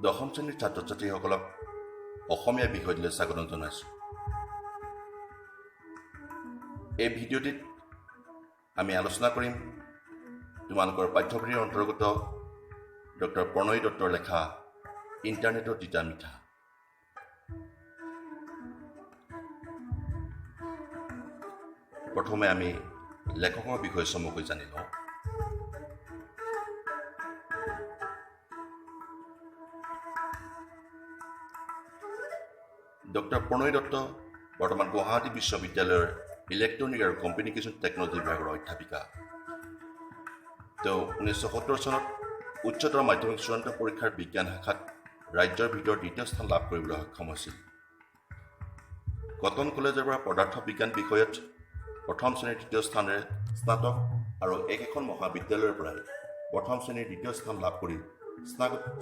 দশম শ্ৰেণীৰ ছাত্ৰ ছাত্ৰীসকলক অসমীয়া বিষয়টিলৈ স্বাগতম জনাইছোঁ। এই ভিডিঅ'টিত আমি আলোচনা কৰিম তোমালোকৰ পাঠ্যপুথিৰ অন্তৰ্গত ডক্টৰ প্ৰণয় দত্তৰ লেখা ইণ্টাৰনেটৰ তিতা মিঠা। প্ৰথমে আমি লেখকৰ বিষয়ে চমুকৈ জানি লওঁ। ডক্টৰ প্ৰণয় দত্ত বৰ্তমান গুৱাহাটী বিশ্ববিদ্যালয়ৰ ইলেক্ট্ৰনিক আৰু কমিউনিকেশ্যন টেকন'লজি বিভাগৰ অধ্যাপিকা। তেওঁ 1970 চনত উচ্চতৰ মাধ্যমিক চূড়ান্ত পৰীক্ষাৰ বিজ্ঞান শাখাত ৰাজ্যৰ ভিতৰত দ্বিতীয় স্থান লাভ কৰিবলৈ সক্ষম হৈছিল। কটন কলেজৰ পৰা পদাৰ্থ বিজ্ঞান বিষয়ত প্ৰথম শ্ৰেণীৰ তৃতীয় স্থানেৰে স্নাতক আৰু একেখন মহাবিদ্যালয়ৰ পৰাই প্ৰথম শ্ৰেণীৰ দ্বিতীয় স্থান লাভ কৰি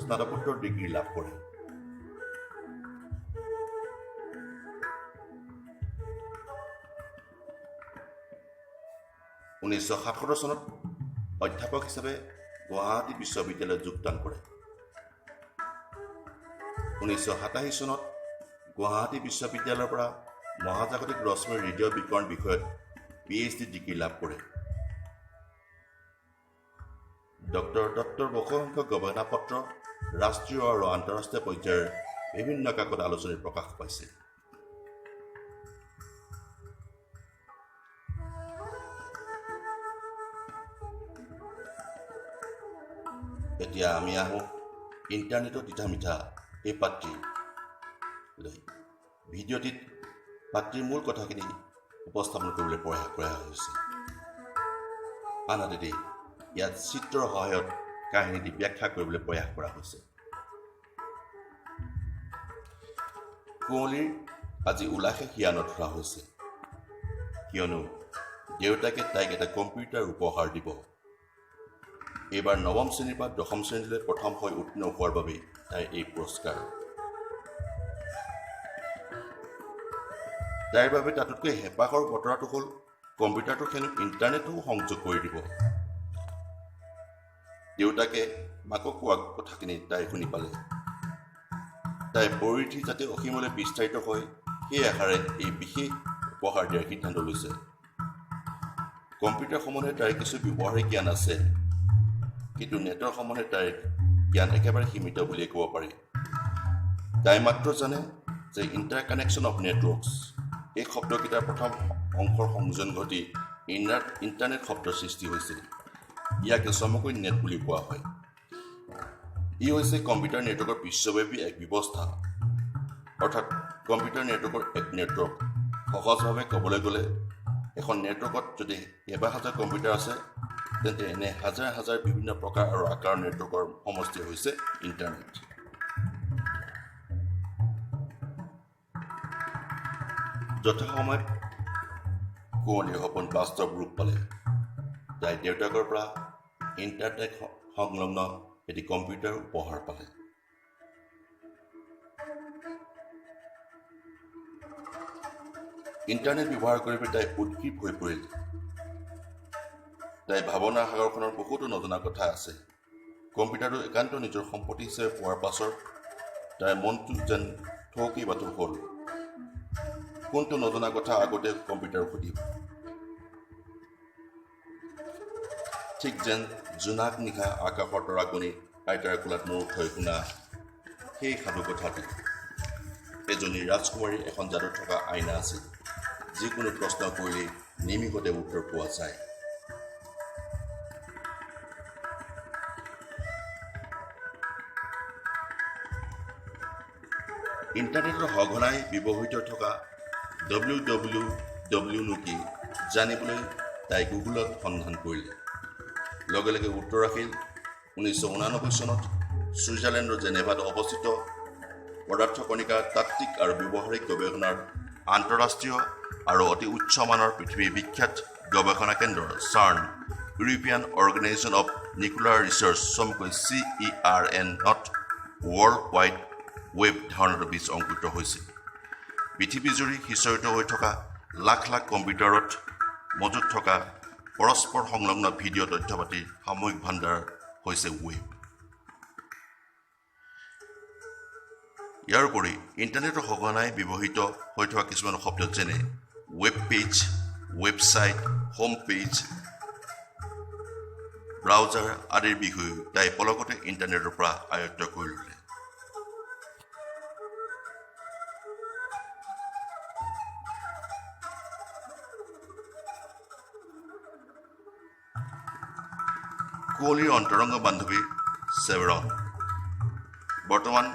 স্নাতকোত্তৰ ডিগ্ৰী লাভ কৰে। 1977 চনত অধ্যাপক হিচাপে গুৱাহাটী বিশ্ববিদ্যালয়ত যোগদান কৰে। 1987 চনত গুৱাহাটী বিশ্ববিদ্যালয়ৰ পৰা মহাজাগতিক ৰশ্মিৰ ৰেডিঅ' বিকিৰণ বিষয়ত পিএইচডি ডিগ্ৰী লাভ কৰে। ডক্টৰ দত্তৰ বহুসংখ্যক গৱেষণা পত্ৰ ৰাষ্ট্ৰীয় আৰু আন্তঃৰাষ্ট্ৰীয় পৰ্যায়ৰ বিভিন্ন কাকত আলোচনীত প্ৰকাশ পাইছে। এতিয়া আমি আহোঁ ইণ্টাৰনেটৰ তিতা মিঠা এই পাঠটিলৈ। ভিডিঅ'টিত পাঠটিৰ মূল কথাখিনি উপস্থাপন কৰিবলৈ প্ৰয়াস কৰা হৈছে। আনহাতেদি ইয়াত চিত্ৰৰ সহায়ত কাহিনীটি ব্যাখ্যা কৰিবলৈ প্ৰয়াস কৰা হৈছে। কুঁৱলীৰ আজি উলাসে হিয়া নধৰা হৈছে, কিয়নো দেউতাকে তাইক এটা কম্পিউটাৰ উপহাৰ দিব। এইবাৰ নৱম শ্ৰেণীৰ পৰা দশম শ্ৰেণীলৈ প্ৰথম হৈ উত্তীৰ্ণ হোৱাৰ বাবে তাইৰ এই পুৰস্কাৰ। তাইৰ বাবে তাতোতকৈ হেঁপাহৰ বতৰাটো হ'ল কম্পিউটাৰটোক হেনো ইণ্টাৰনেটো সংযোগ কৰি দিব। দেউতাকে মাকক কোৱা কথাখিনি তাই শুনি পালে। তাই পৰিধি যাতে অসীমলৈ বিস্তাৰিত হয়, সেই আশাৰে এই বিশেষ উপহাৰ দিয়াৰ সিদ্ধান্ত লৈছে। কম্পিউটাৰ সম্বন্ধে তাইৰ কিছু ব্যৱহাৰিক জ্ঞান আছে, কিন্তু নেটৰ সম্বন্ধে তাইৰ জ্ঞান একেবাৰে সীমিত বুলিয়ে ক'ব পাৰি। তাই মাত্ৰ জানে যে ইণ্টাৰ কানেকশ্যন অফ নেটৱৰ্কছ এই শব্দকেইটাৰ প্ৰথম অংশৰ সংযোজন ঘটি ইণ্টাৰনেট শব্দৰ সৃষ্টি হৈছে। ইয়াকে চমুকৈ নেট বুলি কোৱা হয়। ই হৈছে কম্পিউটাৰ নেটৱৰ্কৰ বিশ্বব্যাপী এক ব্যৱস্থা, অৰ্থাৎ কম্পিউটাৰ নেটৱৰ্কৰ এক নেটৱৰ্ক। সহজভাৱে ক'বলৈ গ'লে এখন নেটৱৰ্কত যদি কেইবা হাজাৰ কম্পিউটাৰ আছে, তেন্তে এনে হাজাৰ হাজাৰ বিভিন্ন প্ৰকাৰ আৰু আকাৰৰ নেটৱৰ্কৰ সমষ্টি হৈছে ইণ্টাৰনেট। যথাসময়ত কুঁৱলীৰ সপোন বাস্তৱ ৰূপ পালে। তাই দেউতাকৰ পৰা ইণ্টাৰনেট সংলগ্ন এটি কম্পিউটাৰ উপহাৰ পালে। ইণ্টাৰনেট ব্যৱহাৰ কৰি তাই উদ্গ্ৰীৱ হৈ পৰিল। তাই ভাৱনাৰ সাগৰখনৰ বহুতো নজনা কথা আছে। কম্পিউটাৰটো একান্ত নিজৰ সম্পত্তি হিচাপে পোৱাৰ পাছত তাইৰ মনটো যেন থৌকি বাথৌ হ'ল। কোনটো নজনা কথা আগতে কম্পিউটাৰ সুধিম? ঠিক যেন জোনাক নিশা আকাশৰ তৰাগণি আইতাৰ কোলাত মূৰ থৈ শুনা সেই সাধু কথাটি। এজনী ৰাজকুমাৰীৰ এখন যাদু থকা আইনা আছিল, যিকোনো প্ৰশ্ন কৰিলেই নিমিষতে উত্তৰ পোৱা যায়। ইণ্টাৰনেটৰ সঘনাই ব্যৱহৃত থকা ডব্লিউ ডব্লিউ ডব্লিউনো কি জানিবলৈ তাই গুগলত সন্ধান কৰিলে। লগে লগে উত্তৰ আহিল, 1989 চনত ছুইজাৰলেণ্ডৰ জেনেভাত অৱস্থিত পদাৰ্থ কণিকাৰ তাত্ত্বিক আৰু ব্যৱহাৰিক গৱেষণাৰ আন্তঃৰাষ্ট্ৰীয় আৰু অতি উচ্চমানৰ পৃথিৱীৰ বিখ্যাত গৱেষণা কেন্দ্ৰ CERN, European organisation of nuclear research চমুকৈ CERN world wide web ধাৰণাটোৰ বীজ অংকুৰিত হৈছিল। পৃথিৱীজুৰি সিঁচৰিত হৈ থকা লাখ লাখ কম্পিউটাৰত মজুত থকা পৰস্পৰ সংলগ্ন ভিডিঅ' তথ্যপাতিৰ সামূহিক ভাণ্ডাৰ হৈছে ৱেব। ইয়াৰ উপৰি ইণ্টাৰনেটৰ সঘনাই ব্যৱহৃত হৈ থকা কিছুমান শব্দ যেনে web page, website, home page, browser আদিৰ বিষয়েও তাই পলকতে ইণ্টাৰনেটৰ পৰা আয়ত্ব কৰি ল'লে। কুঁৱলীৰ অন্তৰংগ বান্ধৱী চেভৰন বৰ্তমান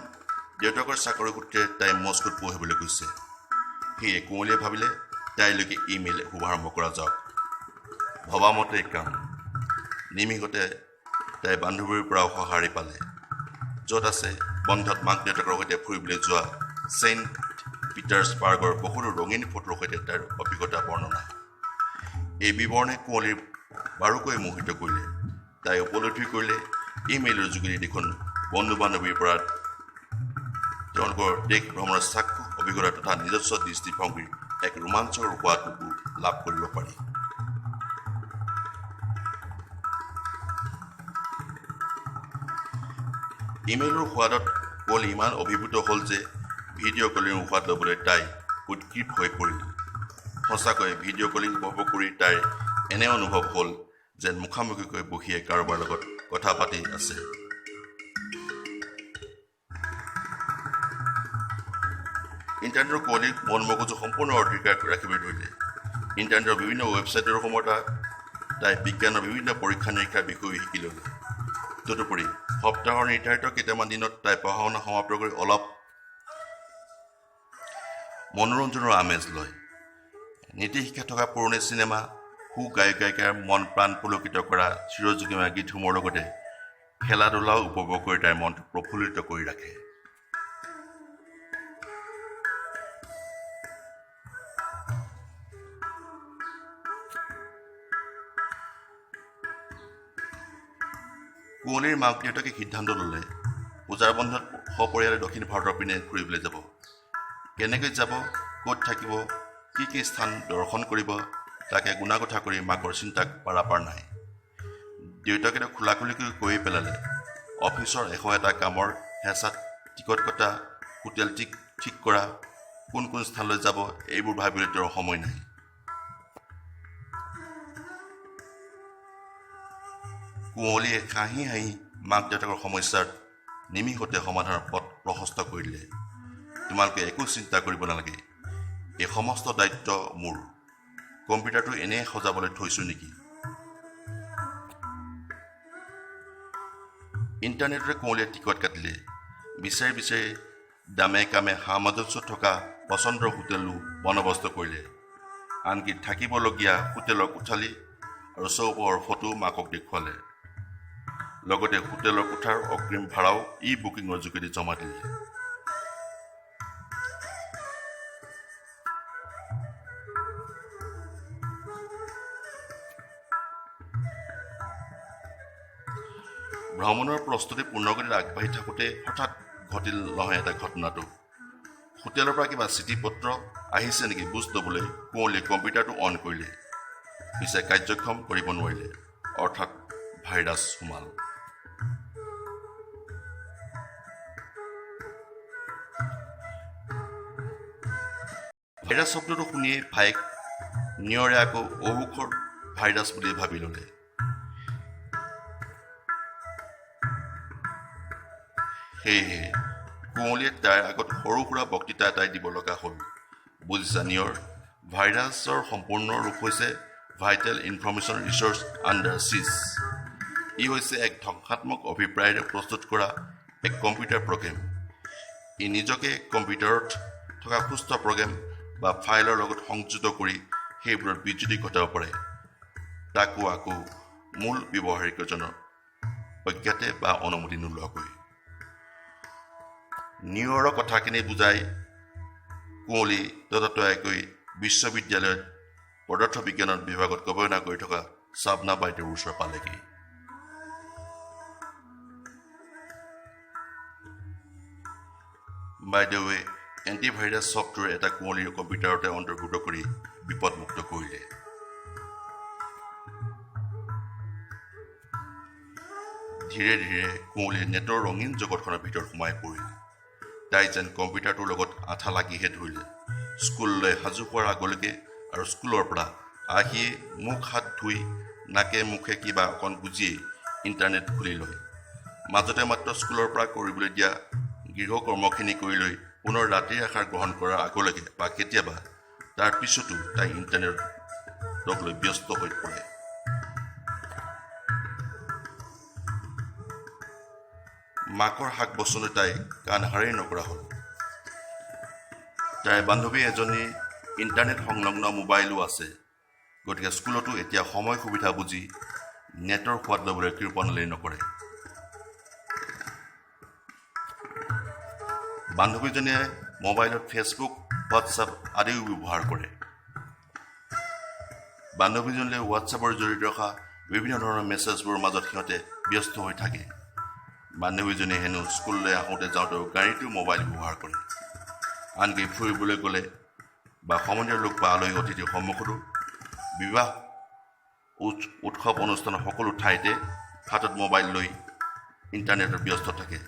দেউতাকৰ চাকৰি সূত্ৰে তাই মস্কোত পঢ়িবলৈ গৈছে। সেয়ে কুঁৱলীয়ে ভাবিলে তাইলৈকে ইমেইল শুভাৰম্ভ কৰা যাওক। ভবামতে কাম। নিমিষতে তাই বান্ধৱীৰ পৰাও সঁহাৰি পালে, য'ত আছে বন্ধত মাক দেউতাকৰ সৈতে ফুৰিবলৈ যোৱা ছেইণ্ট পিটাৰ্ছবাৰ্গৰ বহুতো ৰঙীন ফটোৰ সৈতে তাইৰ অভিজ্ঞতা বৰ্ণনা। এই বিৱৰণে কুঁৱলীৰ বাৰুকৈ মোহিত কৰিলে। তাই উপলব্ধি কৰিলে ইমেইলৰ যোগেদি দেখোন বন্ধু বান্ধৱীৰ পৰা তেওঁলোকৰ দেশ ভ্ৰমণৰ চাক্ষুষ অভিজ্ঞতা তথা নিজস্ব দৃষ্টিভংগীৰ এক ৰোমাঞ্চকৰ সোৱাদটোকো লাভ কৰিব পাৰি। ইমেইলৰ সোৱাদত কুঁৱলী ইমান অভিভূত হ'ল যে ভিডিঅ' কলিঙৰ সোৱাদ ল'বলৈ তাই উৎগ্ৰীৱ হৈ পৰিল। সঁচাকৈ ভিডিঅ' কলিং উপভোগ কৰি তাইৰ এনে অনুভৱ হ'ল যেন মুখামুখিকৈ বহিয়ে কাৰোবাৰ লগত কথা পাতি আছে। ইণ্টাৰনেটৰ কুঁৱলীক মন মগজু সম্পূৰ্ণ অধিকাৰ ৰাখিবলৈ ধৰিলে। ইণ্টাৰনেটৰ বিভিন্ন ৱেবছাইটৰ সময়ত তাই বিজ্ঞানৰ বিভিন্ন পৰীক্ষা নিৰীক্ষাৰ বিষয়ে শিকি ল'লে। তদুপৰি সপ্তাহৰ নিৰ্ধাৰিত কেইটামান দিনত তাই পঢ়া শুনা সমাপ্ত কৰি অলপ মনোৰঞ্জনৰ আমেজ লয়। নীতি শিক্ষা থকা পুৰণি চিনেমা, সু গায়ক গায়িকাৰ মন প্ৰাণ পুলকিত কৰা চিৰযুগমীয়া গীতসমূহৰ লগতে খেলা ধূলাও উপভোগ কৰি তাইৰ মনটো প্ৰফুল্লিত কৰি ৰাখে। কুঁৱলীৰ মাক দেউতাকে সিদ্ধান্ত ল'লে পূজাৰ বন্ধত সপৰিয়ালে দক্ষিণ ভাৰতৰ পিনে ফুৰিবলৈ যাব। কেনেকৈ যাব, ক'ত থাকিব, কি কি স্থান দৰ্শন কৰিব তাকে গুণাগথা কৰি মাকৰ চিন্তাক পাৰাপাৰ নাই। দেউতাকেতো খোলাখুলিকৈ কৈয়ে পেলালে অফিচৰ 101টা কামৰ হেঁচাত টিকট কটা, হোটেল ঠিক কৰা, কোন কোন স্থানলৈ যাব এইবোৰ ভাবিবলৈ তেওঁৰ সময় নাই। কুঁৱলীয়ে হাঁহি হাঁহি মাক দেউতাকৰ সমস্যাৰ নিমিষতে সমাধানৰ পথ প্ৰশস্ত কৰি দিলে। তোমালোকে একো চিন্তা কৰিব নালাগে, এই সমস্ত দায়িত্ব মোৰ। কম্পিউটাৰটো এনেই সজাবলৈ থৈছোঁ নেকি? ইণ্টাৰনেটৰে কুঁৱলীয়ে টিকট কাটিলে। বিচাৰি বিচাৰি দামে কামে সামঞ্জস্য থকা পচন্দৰ হোটেলো বন্দোবস্ত কৰিলে। আনকি থাকিবলগীয়া হোটেলৰ কোঠালি আৰু চৌপাশৰ ফটো মাকক দেখুৱালে। লগতে হোটেলৰ কোঠাৰ অগ্ৰিম ভাড়াও ই বুকিঙৰ যোগেদি জমা দিলে। ভ্ৰমণৰ প্ৰস্তুতি পূৰ্ণগতিত আগবাঢ়ি থাকোঁতে হঠাৎ ঘটিল নহয় এটা ঘটনাটো। হোটেলৰ পৰা কিবা চিঠি পত্ৰ আহিছে নেকি বুজ ল'বলৈ কুঁৱলীয়ে কম্পিউটাৰটো অন কৰিলে। পিছে কাৰ্যক্ষম কৰিব নোৱাৰিলে, অৰ্থাৎ ভাইৰাছ সোমাল। ভাইৰাছ শব্দটো শুনিয়ে ভায়েক নিয়ৰে আকৌ অসুখৰ ভাইৰাছ বুলি ভাবি ল'লে। সেয়েহে কুঁৱলীয়ে তাইৰ আগত সৰু সুৰা বক্তৃতা এটাই দিব লগা হ'ল। বুজিছা নিয়ৰ, ভাইৰাছৰ সম্পূৰ্ণ ৰূপ হৈছে vital information resource under siege. ই হৈছে এক ধ্বংসাত্মক অভিপ্ৰায়েৰে প্ৰস্তুত কৰা এক কম্পিউটাৰ প্ৰগ্ৰেম। ই নিজকে কম্পিউটাৰত থকা সুস্থ প্ৰগ্ৰেম বা ফাইলৰ লগত সংযুক্ত কৰি সেইবোৰত বিচ্যুতি ঘটাব পাৰে, তাকো আকৌ মূল ব্যৱহাৰিকজনৰ অজ্ঞাতে বা অনুমতি নোলোৱাকৈ। নিয়ৰৰ কথাখিনি বুজাই কুঁৱলী ততাতৈয়াকৈ বিশ্ববিদ্যালয়ত পদাৰ্থ বিজ্ঞানৰ বিভাগত গৱেষণা কৰি থকা চাবনা বাইদেউৰ ওচৰ পালেগৈ। বাইদেৱে এণ্টিভাইৰাছ ছফ্টৱেৰ এটা কুঁৱলীৰ কম্পিউটাৰতে অন্তৰ্ভুক্ত কৰি বিপদমুক্ত কৰিলে। ধীৰে ধীৰে কুঁৱলীয়ে নেটৰ ৰঙীন জগতখনৰ ভিতৰত সোমাই পৰিল। তাই যেন কম্পিউটাৰটোৰ লগত আঠা লাগিহে ধৰিলে। স্কুললৈ সাজু হোৱাৰ আগলৈকে আৰু স্কুলৰ পৰা আহিয়ে মুখ হাত ধুই নাকে মুখে কিবা অকণ গুজিয়েই ইণ্টাৰনেট খুলি লয়। মাজতে মাত্ৰ স্কুলৰ পৰা কৰিবলৈ দিয়া গৃহকৰ্মখিনি কৰি লৈ পুনৰ ৰাতিৰ আহাৰ গ্ৰহণ কৰাৰ আগলৈকে বা কেতিয়াবা তাৰ পিছতো তাই ইণ্টাৰনেটক লৈ ব্যস্ত হৈ পৰে। মাকৰ শাক বচনলৈ তাই কাণসাৰেই নকৰা হ'ল। তাইৰ বান্ধৱী এজনীৰ ইণ্টাৰনেট সংলগ্ন মোবাইলো আছে, গতিকে স্কুলতো এতিয়া সময় সুবিধা বুজি নেটৰ সোৱাদ ল'বলৈ কৃপণালি নকৰে। বান্ধৱীজনীয়ে মোবাইলত ফেচবুক, হোৱাটছআপ আদিও ব্যৱহাৰ কৰে। বান্ধৱীজনীলৈ হোৱাটছআপৰ জৰিয়তে অহা বিভিন্ন ধৰণৰ মেছেজবোৰৰ মাজত সিহঁতে ব্যস্ত হৈ থাকে। বান্ধৱীজনীয়ে হেনো স্কুললৈ আহোঁতে যাওঁতেও গাড়ীতো মোবাইল ব্যৱহাৰ কৰে। আনকি ফুৰিবলৈ গ'লে বা সমনীয়া লোক বা আলহী অতিথিৰ সন্মুখতো বিবাহ উৎসৱ অনুষ্ঠানৰ সকলো ঠাইতে হাতত মোবাইল লৈ ইণ্টাৰনেটত ব্যস্ত থাকে।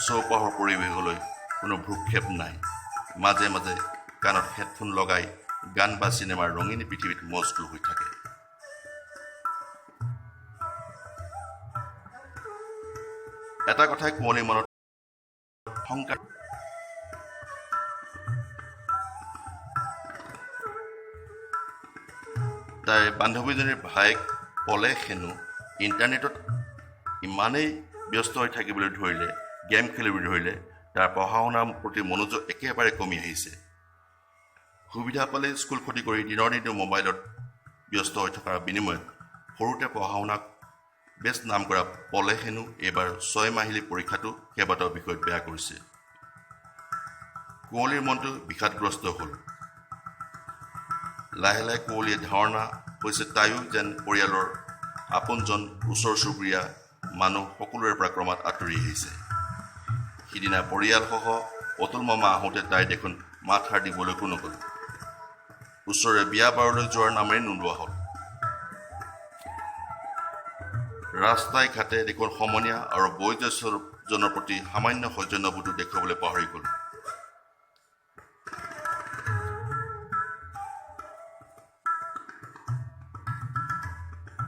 চৌপাশৰ পৰিৱেশলৈ কোনো ভ্ৰূক্ষেপ নাই। মাজে মাজে কাণত হেডফোন লগাই গান বা চিনেমাৰ ৰঙীন পৃথিৱীত মচগুল হৈ থাকে। এটা কথাই কুঁৱলীৰ মনত শংকা তাইৰ বান্ধৱীজনীৰ ভায়েক পলে হেনো ইণ্টাৰনেটত ইমানেই ব্যস্ত হৈ থাকিবলৈ ধৰিলে, গেম খেলিবলৈ ধৰিলে, তাৰ পঢ়া শুনাৰ প্ৰতি মনোযোগ একেবাৰে কমি আহিছে। সুবিধা পালে স্কুল ক্ষতি কৰি দিনৰ দিনটো মোবাইলত ব্যস্ত হৈ থকাৰ বিনিময়ত সৰুতে পঢ়া শুনাক বেছ নাম কৰা পলে হেনো এইবাৰ 6 মাহিলী পৰীক্ষাটো কেইবাটাও বিষয়ত বেয়া কৰিছে। কুঁৱলীৰ মনটো বিষাদগ্ৰস্ত হ'ল। লাহে লাহে কুঁৱলীৰ ধাৰণা হৈছে তাইও যেন পৰিয়ালৰ আপোনজন, ওচৰ চুবুৰীয়া মানুহ সকলোৰে পৰা ক্ৰমাৎ আঁতৰি আহিছে। সিদিনা পৰিয়ালসহ অতুল মামা আহোঁতে তাই দেখোন মাতষাৰ দিবলৈকো নগ'ল। ওচৰৰে বিয়া বাৰলৈ যোৱাৰ নামেই নোলোৱা হ'ল। ৰাস্তাই ঘাটে দেখোন সমনীয়া আৰু বয়োজ্যেষ্ঠজনৰ প্ৰতি সামান্য সৌজন্যবোধো দেখুৱাবলৈ পাহৰি গ'ল।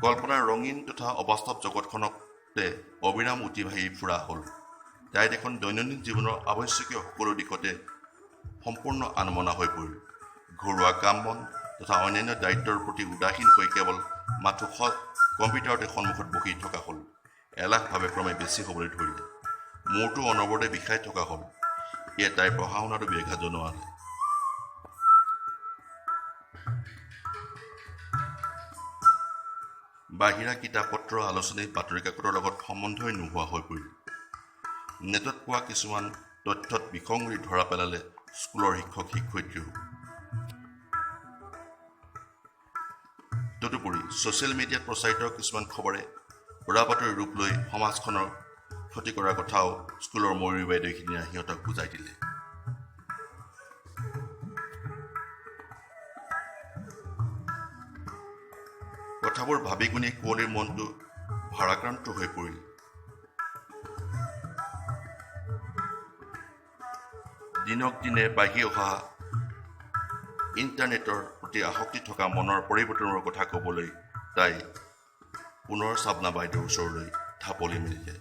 কল্পনাৰ ৰঙীন তথা অবাস্তৱ জগতখনতে অবিৰাম উটি ভাহি ফুৰা হ'ল। তাই দেখোন দৈনন্দিন জীৱনৰ আৱশ্যকীয় সকলো দিশতে সম্পূৰ্ণ আনমনা হৈ পৰিল। ঘৰুৱা কাম বন তথা অন্যান্য দায়িত্বৰ প্ৰতি উদাসীন হৈ কেৱল মাথো কম্পিউটাৰতে সন্মুখত বহি থকা হ'ল। এলাহভাৱে ক্ৰমে বেছি হ'বলৈ ধৰিলে। মূৰটো অনবৰতে বিষাই থকা হ'ল। ইয়ে তাইৰ পঢ়া শুনাটো ব্যাঘাত জনোৱালে। বাহিৰা কিতাপ পত্ৰ, আলোচনী, বাতৰি কাকতৰ লগত সম্বন্ধই নোহোৱা হৈ পৰিল। নেটত পোৱা কিছুমান তথ্যত বিসংগতি ধৰা পেলালে স্কুলৰ শিক্ষক শিক্ষয়িত্ৰীও। তদুপৰি ছ'চিয়েল মিডিয়াত প্ৰচাৰিত কিছুমান খবৰে উৰাবাতৰিৰ ৰূপ লৈ সমাজখনৰ ক্ষতি কৰাৰ কথাও স্কুলৰ ময়ূৰী বাইদেৱে সিদিনা সিহঁতক বুজাই দিলে। কথাবোৰ ভাবি গুণি কুঁৱলীৰ মনটো ভাৰাক্ৰান্ত হৈ পৰিল। দিনক দিনে বাঢ়ি অহা ইণ্টাৰনেটৰ প্ৰতি আসক্তি থকা মনৰ পৰিৱৰ্তনৰ কথা ক'বলৈ তাই পুনৰ চাবনা বাইদেউৰ ওচৰলৈ ঢাপলি মেলিলে।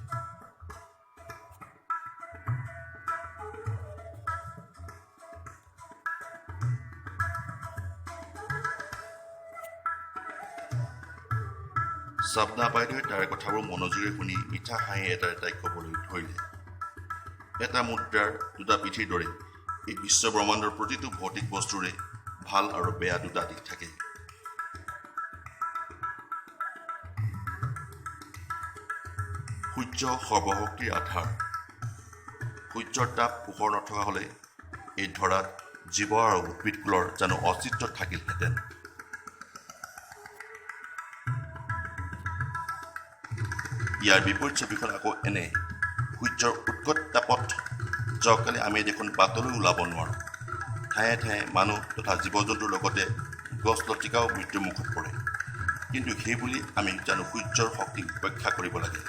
চাবনা বাইদেৱে তাইৰ কথাবোৰ মনোযোগেৰে শুনি মিঠা হাঁহি এটাৰে তাইক ক'বলৈ ধৰিলে, এটা মুদ্ৰাৰ দুটা পিঠিৰ দৰে এই বিশ্ব ব্ৰহ্মাণ্ডৰ প্ৰতিটো ভৌতিক বস্তুৰে ভাল আৰু বেয়া দুটা দিশ থাকে। সূৰ্য সৰ্বশক্তিৰ আধাৰ। সূৰ্যৰ তাপ পোহৰ নথকা হ'লে এই ধৰাত জীৱ আৰু উদ্ভিদকুলৰ জানো অস্তিত্ব থাকিলহেঁতেন। ইয়াৰ বিপৰীত ছবিখন আকৌ এনে, সূৰ্যৰ উৎকট তাপত যোৱাকালি আমি দেখোন বাটলৈ ওলাব নোৱাৰোঁ। ঠায়ে ঠায়ে মানুহ তথা জীৱ জন্তুৰ লগতে গছ লতিকাও মৃত্যুমুখত পৰে। কিন্তু সেইবুলি আমি জানো সূৰ্যৰ শক্তিক উপেক্ষা কৰিব লাগে?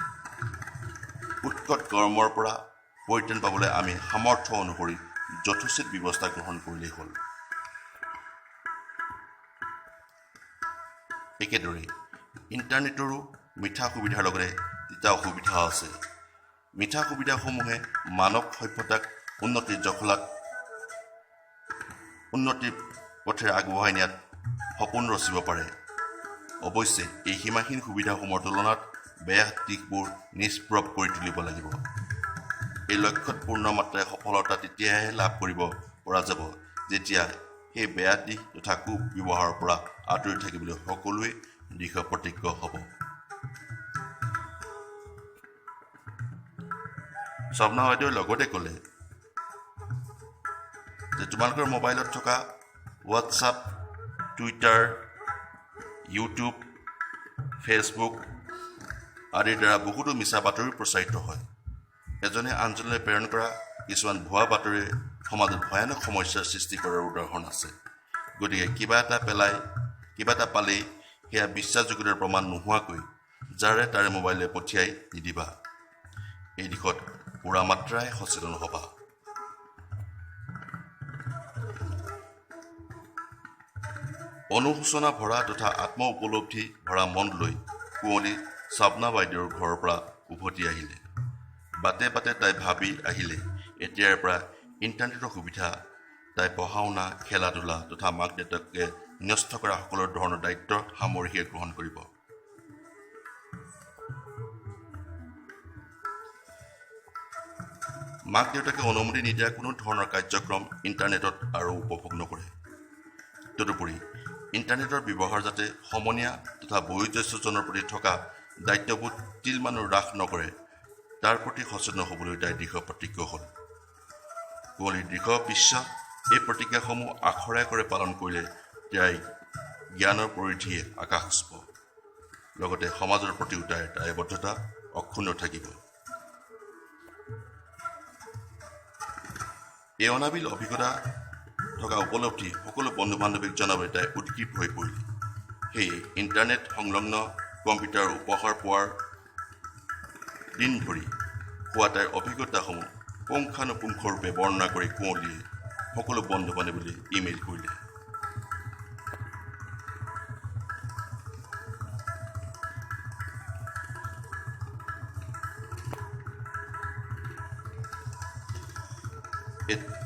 উৎকট গৰমৰ পৰা পৰিত্ৰাণ পাবলৈ আমি সামৰ্থ্য অনুসৰি যথোচিত ব্যৱস্থা গ্ৰহণ কৰিলেই হ'ল। একেদৰে ইণ্টাৰনেটৰো মিঠা সুবিধাৰ লগতে তিতা অসুবিধাও আছে। মিঠা সুবিধাসমূহে মানৱ সভ্যতাক উন্নতিৰ জখলাত উন্নতিৰ পথেৰে আগবঢ়াই নিয়াত সপোন ৰচিব পাৰে। অৱশ্যে এই সীমাহীন সুবিধাসমূহৰ তুলনাত বেয়া দিশবোৰ নিষ্প্ৰভ কৰি তুলিব লাগিব। এই লক্ষ্যত পূৰ্ণ মাত্ৰাই সফলতা তেতিয়াহে লাভ কৰিব পৰা যাব, যেতিয়া সেই বেয়া দিশ তথা কু ব্যৱহাৰৰ পৰা আঁতৰি থাকিবলৈ সকলোৱে দৃঢ় প্ৰতিজ্ঞ হ'ব। স্বপ্না বাইদেৱে লগতে ক'লে যে তোমালোকৰ মোবাইলত থকা হোৱাটছআপ, টুইটাৰ, ইউটিউব, ফেচবুক আদিৰ দ্বাৰা বহুতো মিছা বাতৰি প্ৰচাৰিত হয়। এজনে আনজনলৈ প্ৰেৰণ কৰা কিছুমান ভুৱা বাতৰিয়ে সমাজত ভয়ানক সমস্যাৰ সৃষ্টি কৰাৰ উদাহৰণ আছে। গতিকে কিবা এটা পালেই সেয়া বিশ্বাসযোগ্যতাৰ প্ৰমাণ নোহোৱাকৈ যাৰে তাৰে মোবাইলে পঠিয়াই নিদিবা। এই দিশত পূৰা মাত্ৰাই সচেতন হ'বা। অনুশোচনা ভৰা তথা আত্ম উপলব্ধি ভৰা মন লৈ কুঁৱলী চাবনা বাইদেউৰ ঘৰৰ পৰা উভতি আহিলে। বাটে বাটে তাই ভাবি আহিলে, এতিয়াৰ পৰা ইণ্টাৰনেটৰ সুবিধা তাই পঢ়া শুনা, খেলা ধূলা তথা মাক দেউতাকে ন্যস্ত কৰা সকলো ধৰণৰ দায়িত্ব সামৰিহে গ্ৰহণ কৰিব। মাক দেউতাকে অনুমতি নিদিয়া কোনো ধৰণৰ কাৰ্যক্ৰম ইণ্টাৰনেটত আৰু উপভোগ নকৰে। তদুপৰি ইণ্টাৰনেটৰ ব্যৱহাৰ যাতে সমনীয়া তথা বয়োজ্যেষ্ঠজনৰ প্ৰতি থকা দায়িত্ববোধ তিলমানো হ্ৰাস নকৰে, তাৰ প্ৰতি সচেতন হ'বলৈ তাই দৃঢ় প্ৰতিজ্ঞ হ'ল। কুঁৱলীৰ দৃঢ় বিশ্বাস, এই প্ৰতিজ্ঞাসমূহ আখৰে আখৰে পালন কৰিলে তাই জ্ঞানৰ পৰিধিয়ে আকাশ চুব, লগতে সমাজৰ প্ৰতিও তাইৰ দায়বদ্ধতা অক্ষুণ্ণ থাকিব। এই অনাবিল অভিজ্ঞতা থকা উপলব্ধি সকলো বন্ধু বান্ধৱীক জনাবলৈ তাই উদ্গ্ৰীৱ হৈ পৰিল। সেয়ে ইণ্টাৰনেট সংলগ্ন কম্পিউটাৰ উপহাৰ পোৱাৰ দিন ধৰি হোৱা তাইৰ অভিজ্ঞতাসমূহ পুংখানুপুংখৰূপে বৰ্ণনা কৰি কুঁৱলীয়ে সকলো বন্ধু বান্ধৱীলৈ ইমেইল কৰিলে।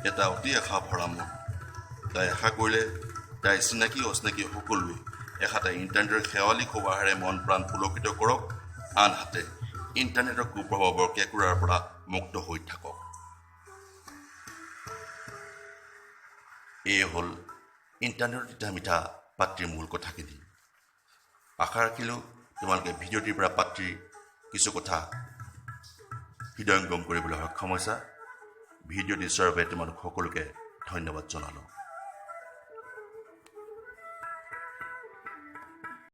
এটা অতি আশা ভৰা মন। তাই আশা কৰিলে তাই চিনাকি অচিনাকি সকলোৱে এহাতে ইণ্টাৰনেটৰ শেৱালি সবাহেৰে মন প্ৰাণ পুলকিত কৰক, আনহাতে ইণ্টাৰনেটৰ কুপ্ৰভাৱৰ কেঁকোৰাৰ পৰা মুক্ত হৈ থাকক। এয়ে হ'ল ইণ্টাৰনেটৰ তিতা মিঠা পাতৃৰ মূল কথাখিনি। আশা ৰাখিলোঁ তোমালোকে ভিডিঅ'টিৰ পৰা পাতৃৰ কিছু কথা হৃদয়ংগম কৰিবলৈ সক্ষম হৈছা। ভিডিঅ'টি চোৱাৰ বাবে তোমালোক সকলোকে ধন্যবাদ জনালোঁ।